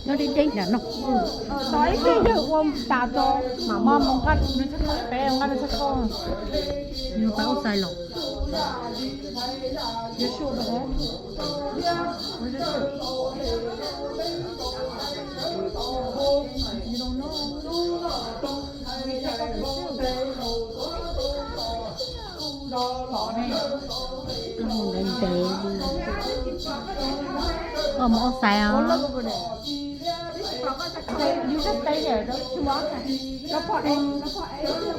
Nyob deb deb ntawm no. Tos ib pliag yawg ua tas tso mam maj mus nqa nws txhaj kho, peb nqa nws txhaj kho. Nws pab ua xais los. Ntev ntev li. Koj mus ua xais os. Okay, you just stay there, don't you walk. Lub poj eb, lub poj eb.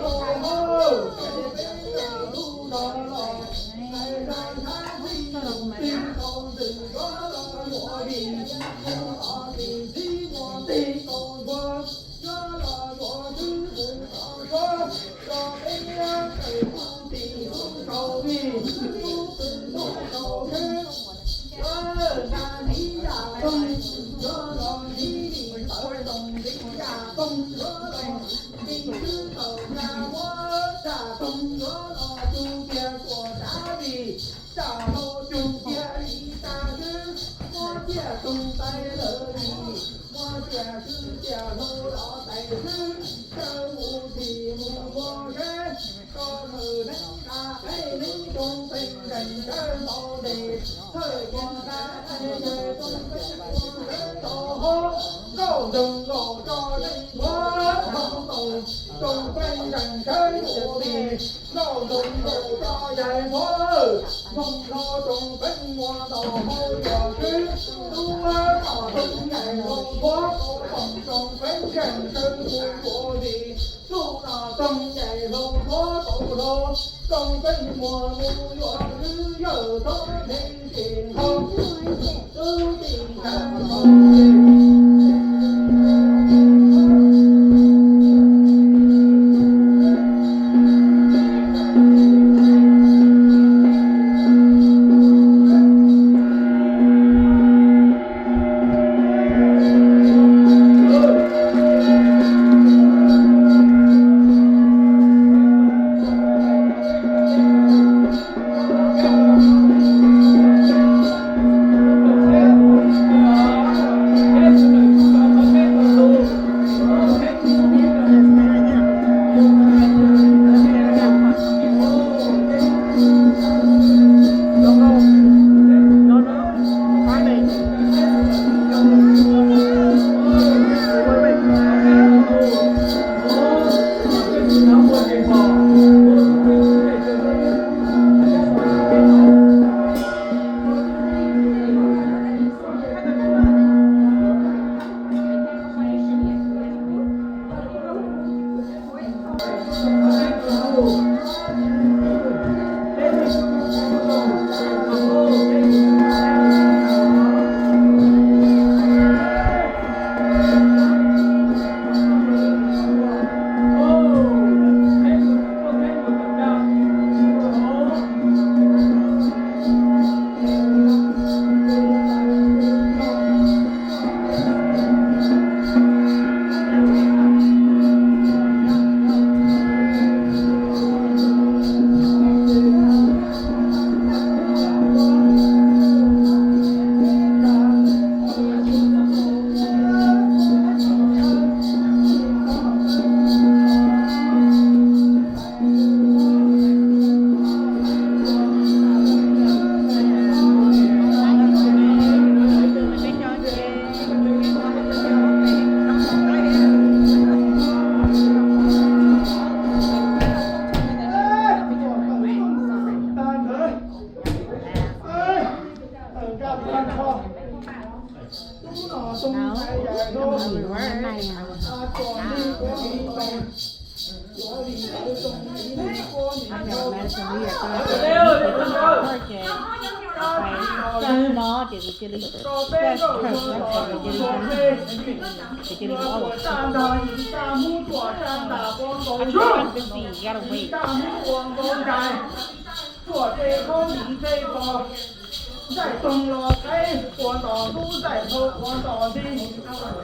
Zaij toog los qeeb, quas ntom ntub zaij hlau quas ntom nti,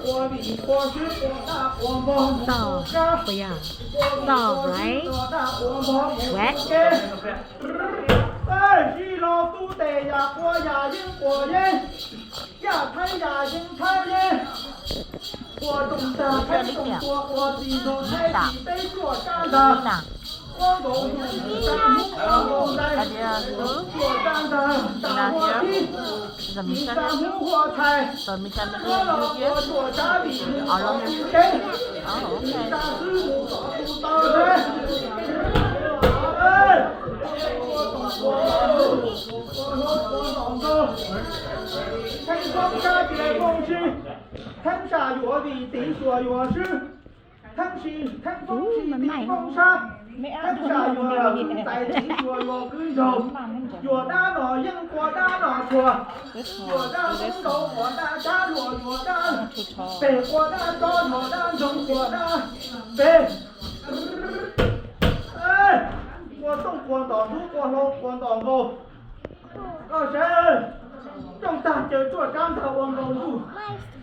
quas vim quas swb quas dab quas npog mus tu kab, quas vim quas swb quas dab quas npog mus tu kev. Zij los tu tes yam quas yam yeeb quas yeeb, yaj thaib yam yeeb thaib yeeb, quas toom tag thaib toom tuas quas txis nkaus thaib txis teb cuaj kab ntag. Quab nkaus yus tsis tau hnub quas nkaus ntais, cuaj kab ntag tas huab tib, tsis tau hnub huab thais, quab los quas cuaj kab vim mus tom tu teb, tsis tau xwb mus tom tu taw thiab. Quas toom quas ntom nkaus, theeb koob sab cia li npoo si, theeb sam yuav vim tiv xyuas yuav swb, theeb si theeb koob si tiv npoo sab, theeb sam yuav lawm kwv ntais tiv xyuas yuav kwv nraug, yuav dab no yeej quas dab no txhua, yuav dab ntxoov ntaus quas dab tshab luag yuav dab pem quas dab tsob yuav dab ntxoov quas dab pem. Quas tooj quas ntom ntub quas hlau quas ntom nkaus. Koj saib, rooj tag caw cuaj kab ntag ua nkaus ntuj.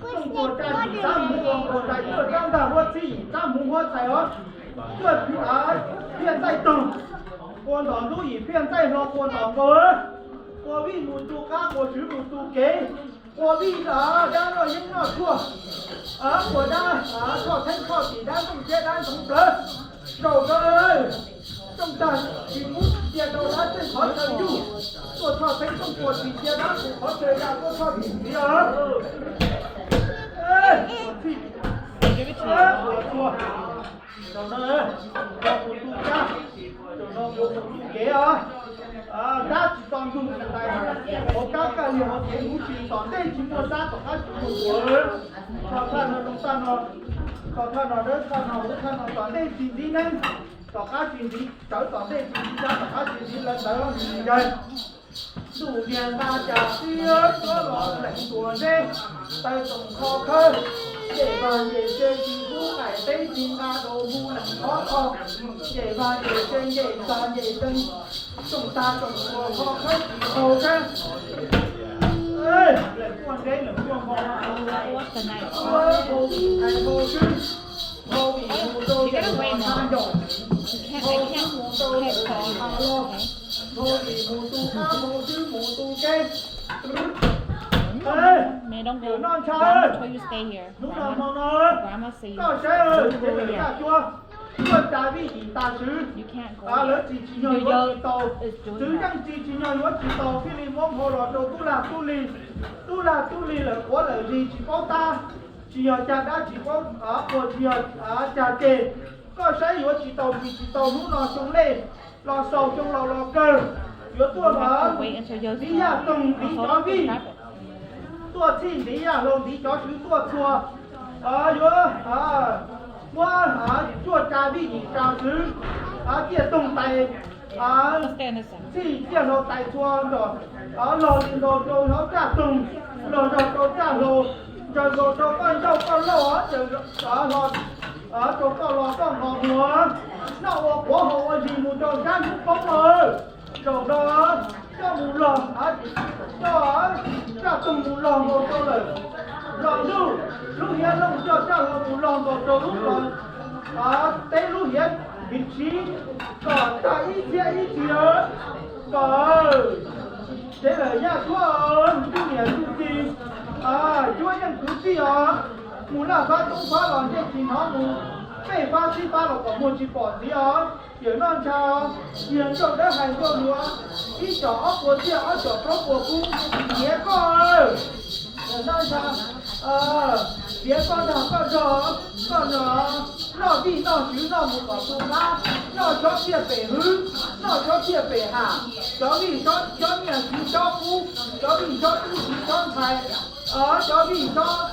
Rooj tuag tsa tsis txab hmuv ua nkaus ntais cuaj kab ntag huab txhib yim txab hmuv huab txhais os. Cuaj phiaj ntxaij toog, quas ntom ntub yim phiaj ntxaij hlau quas ntom nkaus. Quas vij mus tu qab quas swv mus tu kev. Quas vij dab noj yeeb noj tshuaj, quas dab thoj theeb thoj tim dab ntxooj thiab dab ntxoov plawv. Zaum no rooj tag tsis pub cia rau dab txeej qhov chaw yug, tuaj thoj theeb rooj quas tsis cia dab qhov chaw ya tuaj thoj tim ntxiv os. Quas txhij, quas txhua. Zaum no, zaum no mus tu kab, zaum no mus tu kev os. Dab tsis tau ntug ntais, hauv kab kaj liag hauv kev huv tsis tom ntej tsis muaj sab tom qab tsis muaj tuav. Tho thaj no zoo txaj no, tho thaj no dawb txaj no huv txaj no tom ntej tsis ntxiv neeb, tom qab tsis ntxiv tsawv tom ntej tsis ntxiv sab tom qab tsis ntxiv lawv ntawd ntxim yawg. Ntuj niag nqa cas tib tuab los leem tuas zeb, taw toom kho khawb, yem vag yem se tsis kub qaim teb tsis nqa rau hu leem khov kho, yem vag yem se yem vag yem se, toom tag toom tuas kho khawb tsis tau sab. Leem tuaj zeb leem tuaj npog, hau vim hais hau swb, hau vim mus rau yam no na ncaum, hau swb mus rau yam no na los, hau vim mus tu qab hau swb mus tu kev. Yawm noj ntsha, hnub no hmo no, koj saib, tsev lawm yaj cuab, tuaj tsa vij yim tas swv, lawv tsis tsim nyog yuav tsis tau, txwv yeej tsis tsim nyog yuav tsis tau, thiaj li muab hau los rau tub lag tub li, tub lag tub li lawm quav lawm zis tsis paub tab, tsis yog cag dab tsis paub quas tsis yog cag ceg, koj saib yuav tsis tau tsis tsis tau hnub no xyoo lej los xaus xyoo laus los kawg, yuav tuaj los ntiv yaj toog ntiv cov vij, tuaj txhij ntiv yaj hlau ntiv cov swv tuaj txhua, yuav muab cuaj tsa vij yim tsa swv, ciaj toog tais, txhij ciaj hlau tais txhua nrog, los li nkaus rau hauv caj toog, los nrog rau caj hlau, ncaws nkaus rau koj ncauj koj lauj, ncaws rau koj los koj nqos muag, noj ua quav haus ua zis mus rau sab hnub poob lawm. Zaum no coj mus log, coj caj toog mus log nkaus rau lawm. Los ntuj, lub hiav looj coj caj hlau mus log nkaus rau lub, teb lub hiav hiv tsiv, kom tag ib txhiab ib txhis, kom tsev lawm yaj cuab, ntsuj niam ntsuj txiv, cuab yeej kwv tij os, mus laj fab toob fab los ntsej tsis hnov mus, pej fab sib fab los kom muag tsis pom ntxiv os. Yawm noj ntsha, yawg ncauj dawb hais ncauj luav, ib com ob puas txiaj ob com plaub puas kub, tiav koj, yawm noj ntsha, tiav koj dag koj zog, koj noj vij noj swv noj mus kom tu qab, noj xob tiaj pem hwv, noj xob tiaj pem ham, cov vij xob nyiaj swv xob kub, cov vij xob tub swv xob ntxhais, cov vij xob tiaj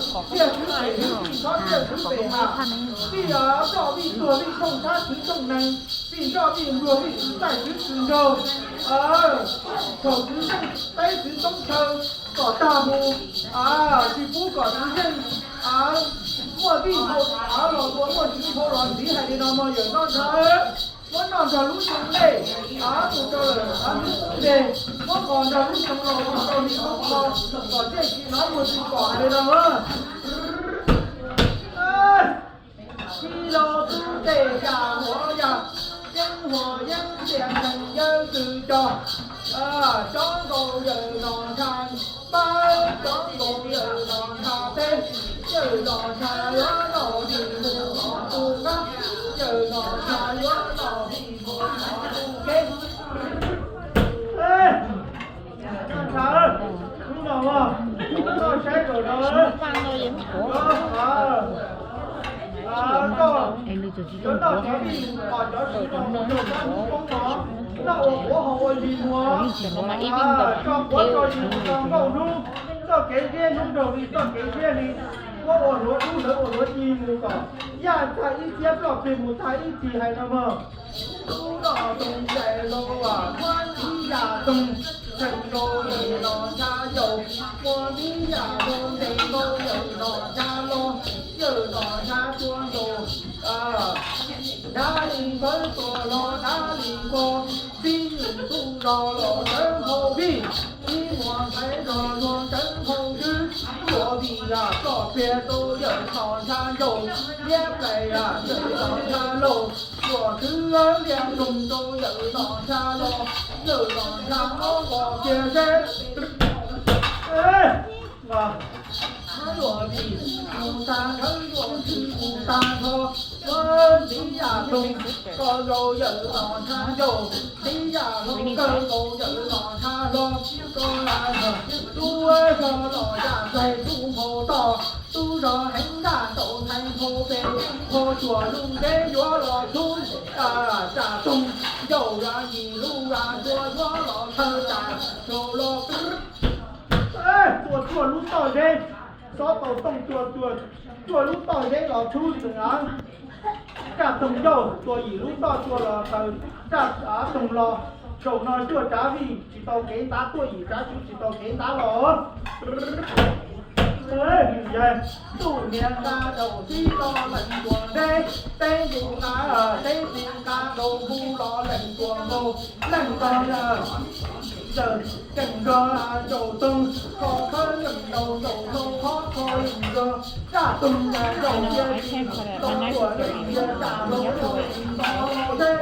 swv pem hwv, vij xob tiaj swv pem ham, vij zoj vij tuag vij thooj sab swv thooj nees, vij zoj vij npluag vij swv txaij swv swv nraug, thaum swv zeej teb swv toob chaw kom tag mus, tsis pub kom swv zeej muaj vij hau los ua muaj swv hau los ntxiv hais li no mog yawm noj ntsha. Muab noj nrog lub xyoo dej, mus rau lawm hnub xyoo dej, muab qos nrog lub xyoo laus mus rau li qoob qos, kom tej tsis hnov muag tsis pom hais li no. Tij laug tub tes yam huam yam, yeeb huam yeeb tias neeg yawg tws cog, cov nkaus yawm los ntsha pab, cov nkaus yawm los ntsha peb, yawm los ntsha yuav los vim mus qhov tus qab, yawm los ntsha yuav los vim mus qhov tus kev. Ntsha, hnub no koj saib zaum no, koj, koj noj cov vij los cov tsis noj mus rau sab hnub poob no, noj ua quav haus ua ntsis muag, tso quav tso zis mus txog nkaus hnub, txoj kev ziab hnub nrog vij txoj kev ziab li, muab ua hluav dub hlawv ua hluav ci mus kom yaj tag ib txhiab ploj plig mus tag ib txhis hais no mog. Tub noj toog ncaim los muab tib yam toog, tseem nkaus yawm los ntsha yaus, muab tib yam los ntev nkaus yawm los ntsha los, yawm los ntsha tuaj nkaus, dab li npawb tuaj los dab li npog, tib nws tub zos los sawv nkaus vij, tib muas ntxhais zos luag sawv nkaus twb, tuaj vij yam ploj pliag rau yawm los ntsha yaus, liab plais yawm los ntsha laus, tuaj twb liab nroog rau yawm los ntsha los, yawm los ntsha ob qos kiag seb. Luag vij mus tag khawv, luag tshwm mus tag nrho, muab tib yam toog, koj nkaus yawm los ntsha yaus, tib yam hloov kawg nkaus yawm los ntsha hlo, koj la tub zos los yam ntxaig tub nphau toj, tub zos heev ntaj ntaus ntxhais nphau pes, nphau cuam lub ntev yuav los txhub, tsam toog yaus yim lub a tsuas yuav los thawj tsam rau los. Tuaj tsuaj lub toj zeb, xob tau tooj tua tsuaj lub toj zeb los txhub txwm av. Tsaj toog yaus tua yim lub toj tua los taws tsaj toog los. Zaum no tsuaj tsav vij tsis tau kev ntav, tuaj yim tsav tswv tsis tau kev ntav los. Ntuj niam nqa daus tib lo lees tuam ntev, teb ntu nqa teb tsis nqa daus hu los lees tuam nkaus, lees tog ntawm keem nrog zaum toog, kho khawb lees daus zaum hlau hov kho lees nrog tsaj toog ntawm zaum cia tsis tau tuam lees cia tsam hlau hlau lees tog hlau teb.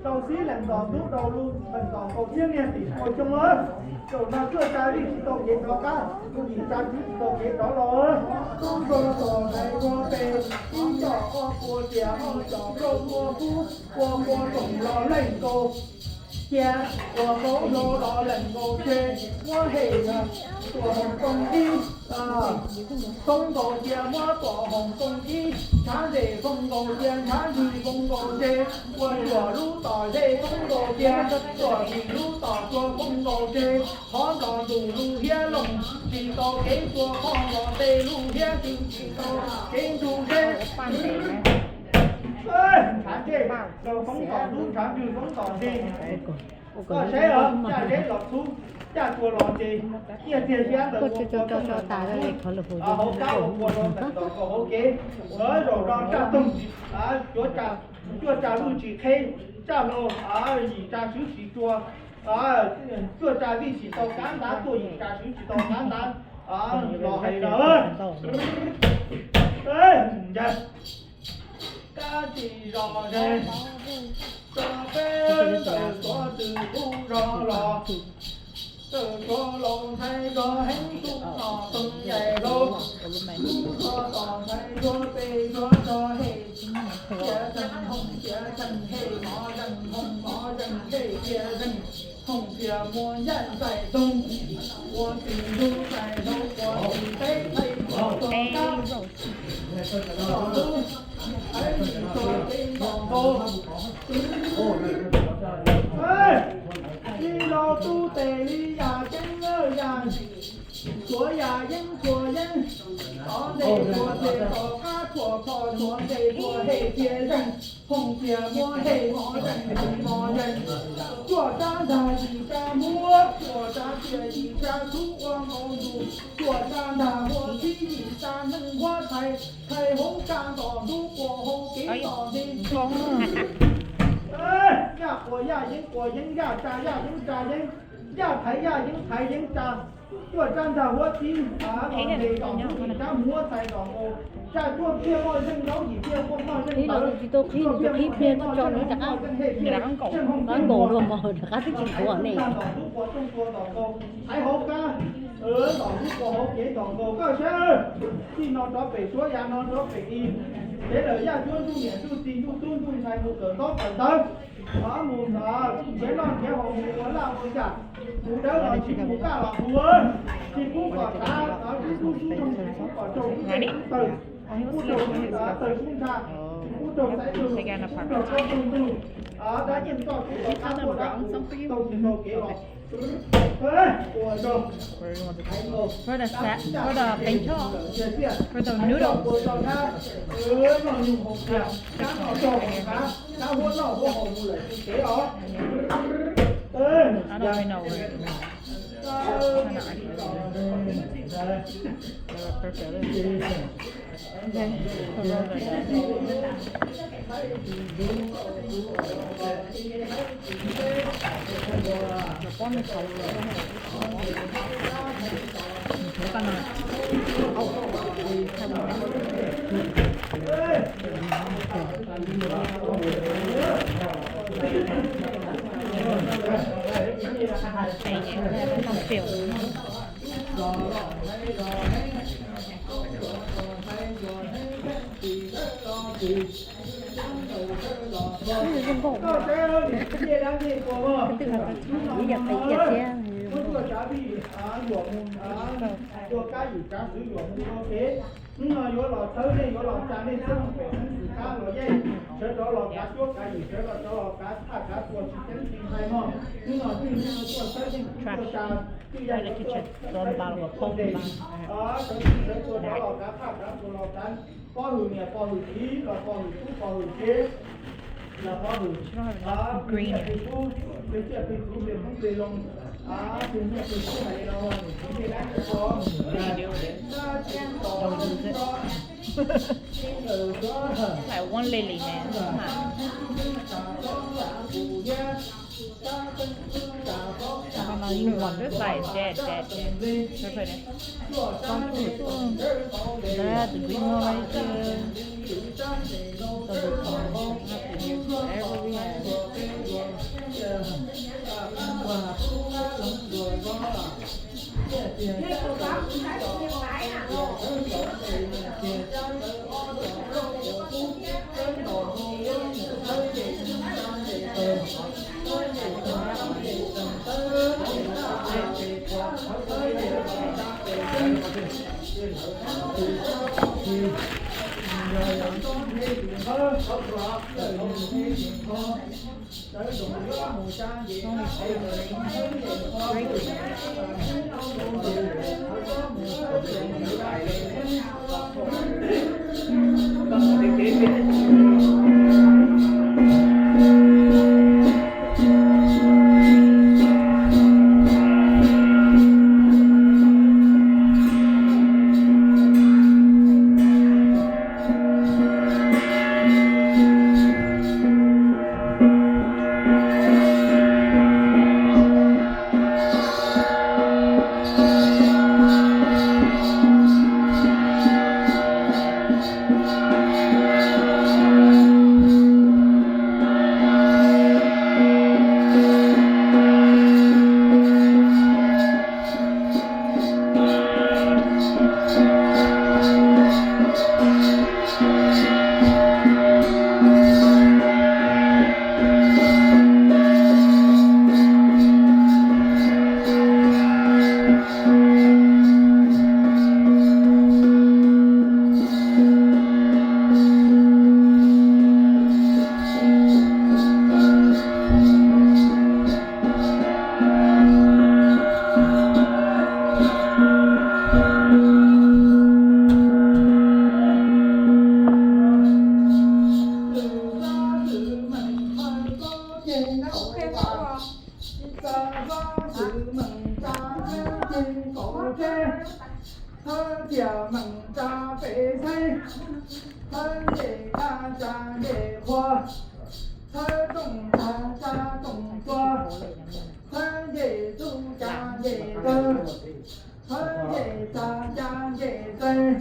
Tau xib lees txom ntxub rau lub lees txom nkaus thiab niag tim tua xyoo. Zaum no tsuaj tsav vij tsis tau kev rov qab, yim tsav tswv tsis tau kev rov los. Tub npawg tom ntxhais npawg pes, ib co ob puas tias ob co plaub puas kub, ua pua toom los leej nkaus cia, ua plaub hlau los leej nkaus tseg, muab hem tuam hoom toog ib, poob nkaus cia muab tuam hoom toog ib, ntshav zem poob nkaus cia ntshav ntswg poob nkaus tseg, ua cuam lub tom zej poob nkaus cia, tuam vij lub tom tsuas poob nkaus tseg, qhov nplog ntuj lub hiab loog tsis tau kev tua, qhov nplog tej lub hiab twg tsis tau kev ntsug zeb. Ntshav ntseg los poob tom ntug, ntshav ntswg poob tom ntej. Koj saib os, caj zeb los txhub, caj tsuas los nce, nyiaj txiag xyab ntawd ua tua tooj ntawm tom ntug, hauv qab ua tua rau ntawm tom kaum hauv kev. Zaum no tsaj toog, cuaj tsa vij tsis qheb, tsaj hlau, yim tsav tswv tsis tua, cuaj tsa vij tsis tau kav ntav, tuaj yim tsav tswv tsis tau kav ntav, los hais lawm. Kab tsis zos ze, tso peb ntawm tuav tws tub zos los, tawm tuav laus ntxhais zos heev tub no toog ncaim laus, tub zos tom ntxhais zos pes zos tso hem, cia tseem hoom cia tseem hem, mov zeem hoom mov zeem hem, cia zeem hoom cia muaj ncaim ntxais toog, ua tsis ntug ntxais laus ua tsis teb thaij tuam tso kab. Tij laug tub tes li yam ceeb yam, tsuav yam yeeb tsuav yeeb, tov ntej tsuav tes tov qab tsuav kho tsuav ntej tsuav hem cia zeem, hoom cia muaj hem mov zeem hem mov zeem, tsuaj tsab ntag yim tsab muab, tsuaj tsab cia yim tsab txhub ua nkaus ntus, tsuaj tsab ntag ua txhib yim Tsa neeg huab thais, thais hoob tsa ntom ntub quas hau kev ntom nti. Yaj quas yaj yeeb quas yeeb yaj tsa yaj yeeb tsa yeeb, yaj thaiv yaj yeeb thaiv yeeb tsa. Cuaj tsab ntag huab tib, los ntes tom tub tim tsab mus huab thais ntom nkaus. Tsa cuaj phiaj moj zeej zaub yim phiaj moj zeej tawv, cuaj phiaj moj zeej hej phiaj, zeej hooj phiaj moj, tsa tub ntag ntom ntub quas tooj tua ntom nkaus. Thaiv hauv kab, ntom ntub quas hauv kev ntom nkaus koj sab. Txij no rov pem suav yav no rov pem i, kev lawm yaj cuab ntuj niam ntuj txiv ntuj tub ntuj ntxhais mus kawm ntaub kawm ntawv, mus nrhiav noj nrhiav haus mus ua laj ua yam, mus dawb los tsis mus kaj los mus, tsis pub kom tsav, tsis pub sub noog, tsis pub kom raug tawg, tsis pub raug tawg sub ntsa, tsis pub raug xaiv tug, tsis pub raug tsob tug ntug, dab yeej txoj kev los qab tuaj dab qus tau tsis tau kev los. For the sa-, for the paint shop, for the noodle. I don't know where it is. Tus kab yim tsav xwb yuav mus ua kev. Hnub no yuav los txhawb nej, yuav los tsa nej txheeb pem xeeb xwm kab los yeej, sawv rov los kav cuab kav yim, sawv rov los kav thaj kav txuas tsis ceeb tsis ntshai mog. Hnub no twb yog tuaj txhawb yeej tuaj tsa, twb yog yuav tuaj txhawb yeej tuaj ntes, sawv txhij sawv txhua rov los kav thaj kav txuas los kav, pov hwm niam pov hwm txiv los pov hwm tub pov hwm kiv, los pov hwm tus tub, tus tub tus tub tus tub hais li no, tus tub dab tsi ko, Like one lily, man. Come on. This light is dead, dead, dead. Should I put it in? That, the green one right there. So the, um, whatever we have. Thawb tiam meem tsa pem xeeb, thawb ncej dab tsa ncej qhua, thawb tooj tsa tsa tooj tsua, thawb ncej txuj tsa ncej txawg, thawb ncej txag tsa ncej txawg,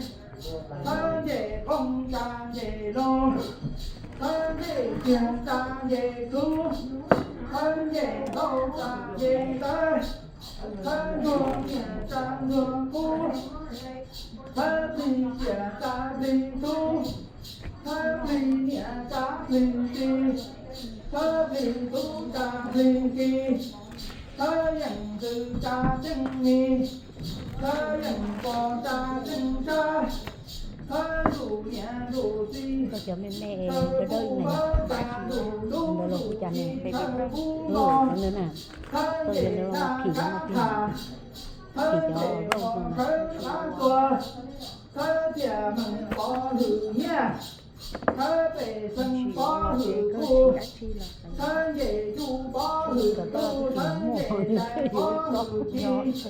thawb ncej qoob tsa ncej loo, thawb ncej tiag tsa ncej kub, thawb ncej ntaub tsa ncej ntawv, thawb ntsuag niam tsa ntsuag kub, thawb plig ciam tsa plig tub, thawb plig niam tsa plig txiv, thawb plig tub tsa plig ki, thawb yeej ntxwv tsa tseeb mis, thawb yeej pog tsa tseeb tsab, thawb ntuj niam ntuj txiv, cov me me dawb dawb ib me, ntawd los hu cas ne, thawb kub no, thawb ncej dab kab tham, thawb ncej qhov khawv qab txuas, thawb tiam meem pov hwm nyiaj, thawb pem xeev pov hwm kuj, thawb ncej cuj pov hwm tuj, thawb ncej tais pov hwm ci.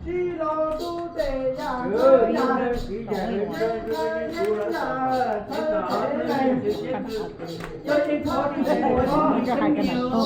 Sib laug tub tes yaj tub yaj, yeeb yaj thawb tes, yog li thov tus tes mus no.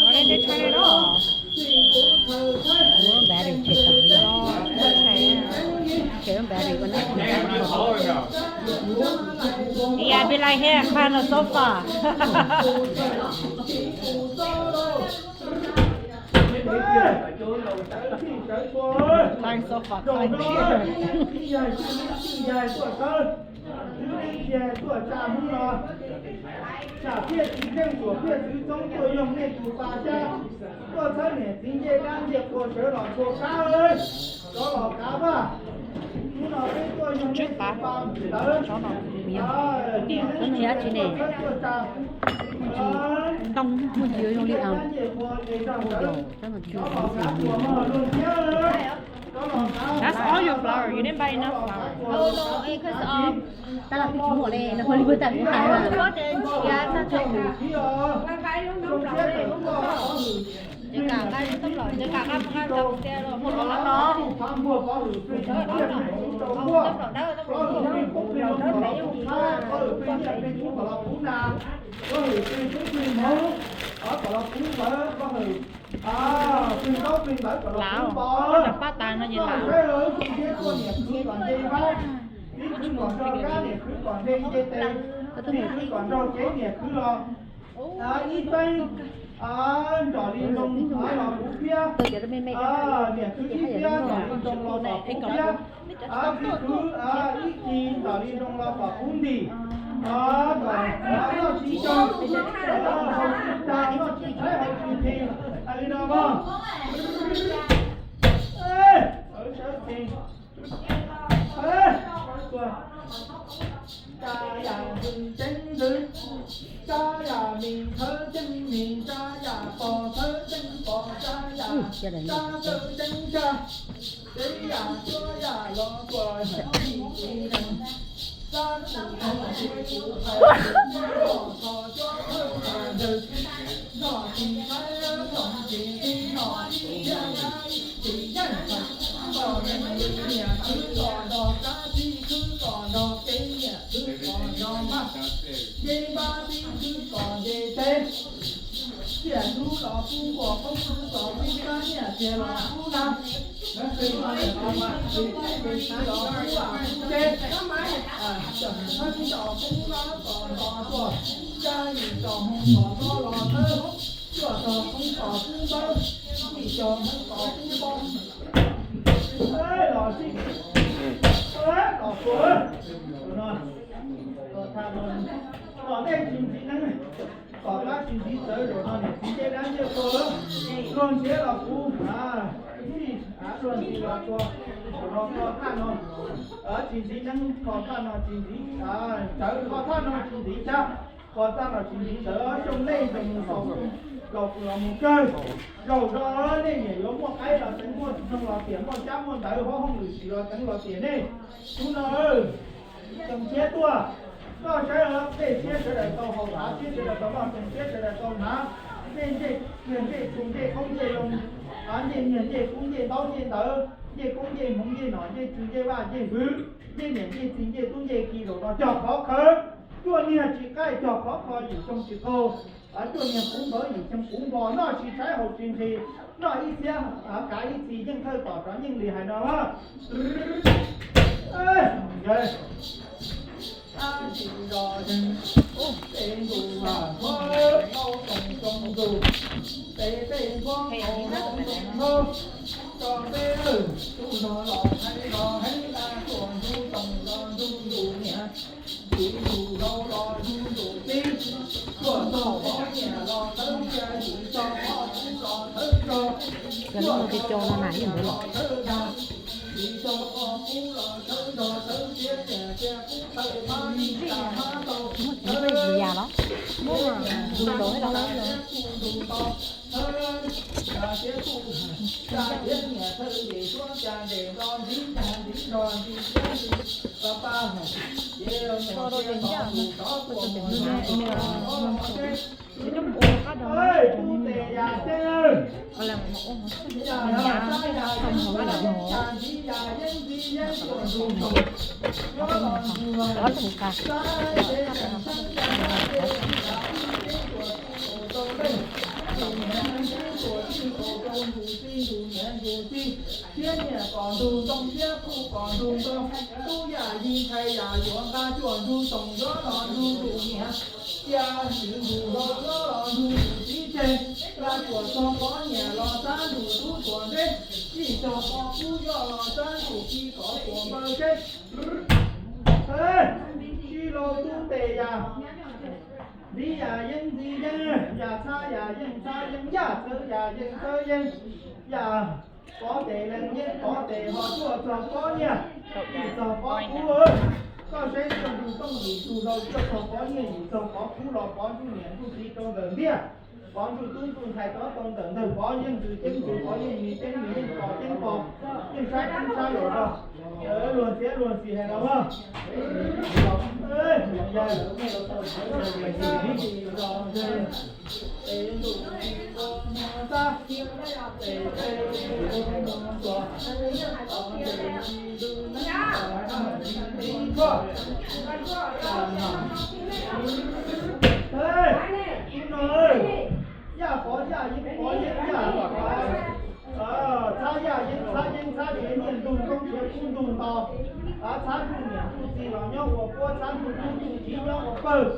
Why did they turn it off? Ua battery check tam li no. Check battery ua nab. Yeah, be like here, kind of sofa. Kind sofa, kind chair. Tsam thiaj tsis keej tuam thiaj txwv txoob tuaj yoog nej tus pa xyab, tuaj txhawb niam txiv ncej dab ncej qhua sawv los txhua kab, rov los kav vaj. Hnub no peb tuaj yoog nej tus pa mus ntawd. Cov no yog tsi ne? Tsis tau muaj ntsis zoo li os. Cov no tsis zoo li os. That's all your flour. You didn't buy enough flour. Oh, no, because, um, tab laj twb tsis muaj li, no ua li kuv tas kuv hais na. Ces kam nqa toj plaum, ces kam nqa nrog tias los muaj los no. Toj plaum dawb, toj plaum dawb, toj plaum dawb, toj plaum dawb, toj plaum dawb. Lam, pab tas no ces lam. Koj twb mus ib teeb nrog li noo los kuv thiab, niam khwv ib thiab nrog li noo los kom kuv thiab, txiv khwv ib kis nrog li noo los kom kuv ntim, kom noj tsis tsau, noj tsis tas, noj tsis tshaib, noj tsis phem, li no mog. Sawv tsees. Tsa yam ntxwv tseeb ntxwv, tsa yam mis thawb tseeb mis, tsa yam pog thawb tseeb pog, tsa yam tsab thawb tseeb tsab, tsev yam cuab yam los tuam yam tsis tsis neeg, tsa tsis neeg tsis tsis hais, tso cuab thawj tsa ntawg, noj tsis tshaib, noj tsis qi, noj tsis thiab, noj tsis yeej, kom niam khwv kom nrog, tsa txiv khwv kom nrog, kev niam khwv kom nrog mas, nce npab txiv khwv kom nce teb, tiam hlub los kub ua qoob, kub los kub kab, niam tiag los kub na. Los kub a kub teb, tseem thawb tsom kub lab kom nto tuaj, tsa yim tsom hmoo kom nto los thawb, cuaj tsom hmoo kom kub npawb, yim tsom hmoo kom kub npau, los sib, los tuaj no. Tom ntej tsis ntxiv neeb, tom qab tsis ntxiv txawv, zaum no niam txiv ncej dab ncej qhua, luag nrhiav los kuv, luag ntxiv los tua, los tua thaj no, tsis ntxiv neeb, kho thaj no tsis ntxiv, txawv kho thaj no tsis ntxiv tsab, kho thaj no tsis ntxiv txawv, xyoo nej zoo mus xaus los kuv los mus kawg. Zaum no nej niam yuav muaj qaib los teev, muaj noog los tiam, muaj tsab muaj ntawv, hauv hauj lwm sim los teev los tiam nej. Hnub no tseem tshiab tuaj, koj saib tej siab sawv daws tau haus, hav siab sawv daws tau noj, tseem siab sawv daws tau hnav, ncej ncej, ncej tshua, ncej qoob ncej loo, ncej nyiaj ncej kub, ncej ntaub ncej ntawv, ncej koob ncej hmoov, ncej nom ncej tswv, ncej vaj ncej hwv, ncej niam ncej txiv, ncej tub ncej ki, zaum no cog qhov khawv, cuaj niag tsis qaij, cog qhov kho yim xyoo tsis qaug, cuaj niag puv npawv yim xyoo puv npo, noj tsis tshaib haus tsis nqhis, noj ib txhiab kav ib txhis, yeej thawj tom rov yeej li hais no. Cov lub no ces cov no na yeej ntawd los. Muaj txiv yam los, muaj tus ntaus los. Thiab niam pom ntug ntoo thiab kuj pom ntug ntoo, tub yam yig ntxhais yam yuav nqa cuaj ntug toom yuav los ntug tus niam, cia ntug hlau yuav los ntug tus txiv tseg, nqa cuaj txog pov niam los xab ntug tub tuam nteb, yim txog pov kub yuav los xab ntug ci kom tuam npaw teb. Tsis laus tub tes yam, ntxiv yam yeej ntxiv yeej, yam txhab yam yeej txhab yeej, yam txawv yam yeej txawv yeej, yam pov tes leej yeej pov tes ho cuaj txog pov nyiaj, yim txog pov kub. Koj saib cuaj ntug tooj yim ntug hlau cuaj txog pov nyiaj yim txog pov kub los pov ntsuj niam ntsuj txiv rau ntawm ntiaj, pov ntsuj tub ntsuj ntxhais rov tau ntawm ntawg, pov yeej ntws ceeb ntws, pov yeej mis ceeb mis, yeej pom ceeb pom, yeej saib ceeb saib los rau luag ntxhiab luag ntxhi hais los. Yaj pov yaj yeeb pov yeeb yaj, txhab yaj yeeb txhab yeeb txhab, nrhiav niaj ntug koob nrhiav kub ntug nto, txhab ntsuj niam ntsuj txiv los nyob ua puab, txhab ntsuj tub ntsuj kiv nyob ua pawg,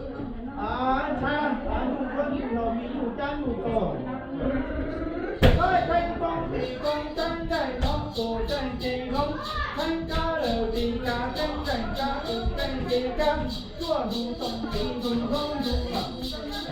txhab ntsuj duab ntsuj hlau, me nyuj cab nyuj tog. Theej koob tim koob, teeb nqaij hloov tus teej tim hloov, theeb kab lawm tim kab, teeb nqaij kab tus teej tim kab, cuaj ntug toom tim ntug hloov ntug los,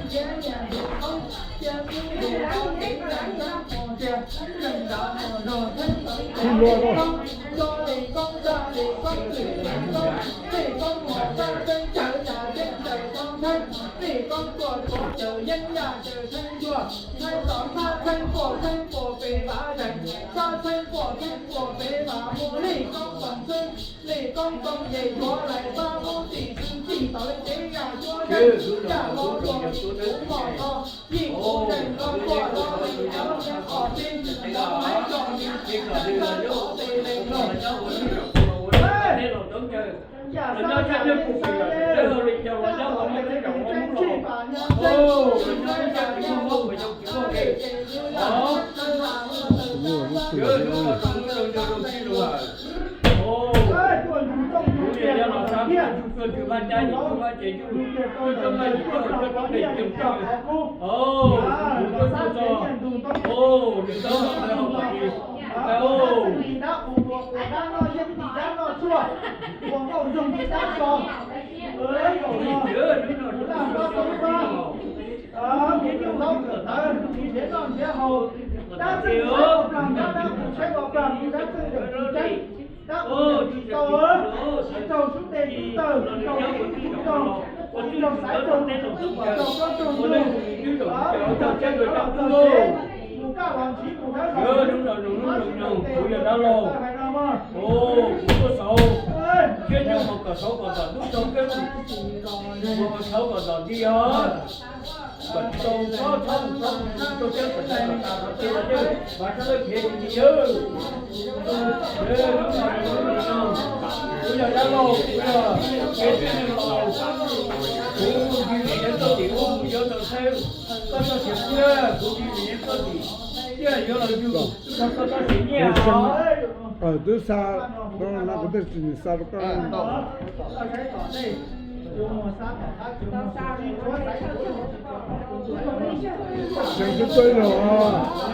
nrhiav niaj ntug koob, cia kub ntug hloov tim nqaij kab mus ntsia, leej nrad mus zog theeb tawv tim koob, coj li koob zaj li koob lwm li koob, li koob mus zaj teeb cawv yam teeb cawv koob theeb, li koob tuaj tuav cawv yeeb yaj cawv theeb cuaj, theeb tom thab theeb puaj theeb puaj pem vav zeeg, thab theeb puaj theeb puaj pem vav muag, li koob toom xwb, li koob toom ces cuav lais pab hub tim xwb, tim tom lej cev yaj cuab zeeg, yaj hlo luag kuv mos tho, yij kuv zeeg los kuaj los li yog qhov tib, los hais tso li, tab tom tes lees los. Yaj xab yaj yeej xab yeej, tab tom tes lees tseeb tshij pas nyob tseeb, yaj yaj yaj yaj yaj yaj yaj yaj yaj. Kuv yog dab laug, kuv tuaj saud, thiab nyob hauv kom saud kom tom tub rau keb, saud kom tom ti os, kom tsis tau txhob txhob txhob txhob txhob txhob txhob txhob txhob txhob txhob txhob txhob txhob txhob txhob txhob txhob. Kuv yog dab laug, kuv yog kev tij neeg laus, kuv mus ntsib niam yawg Txawj Tim, kuv mus yuav ntawd xwb, koj txhob siab, kuv mus ntsib niam yawg Txawj Tim, thiaj yuav los yug, koj txhob siab nyiaj os. Twb xa, no kuv thiaj tsis xa rau koj. Tseem twb tuaj ib zaug os.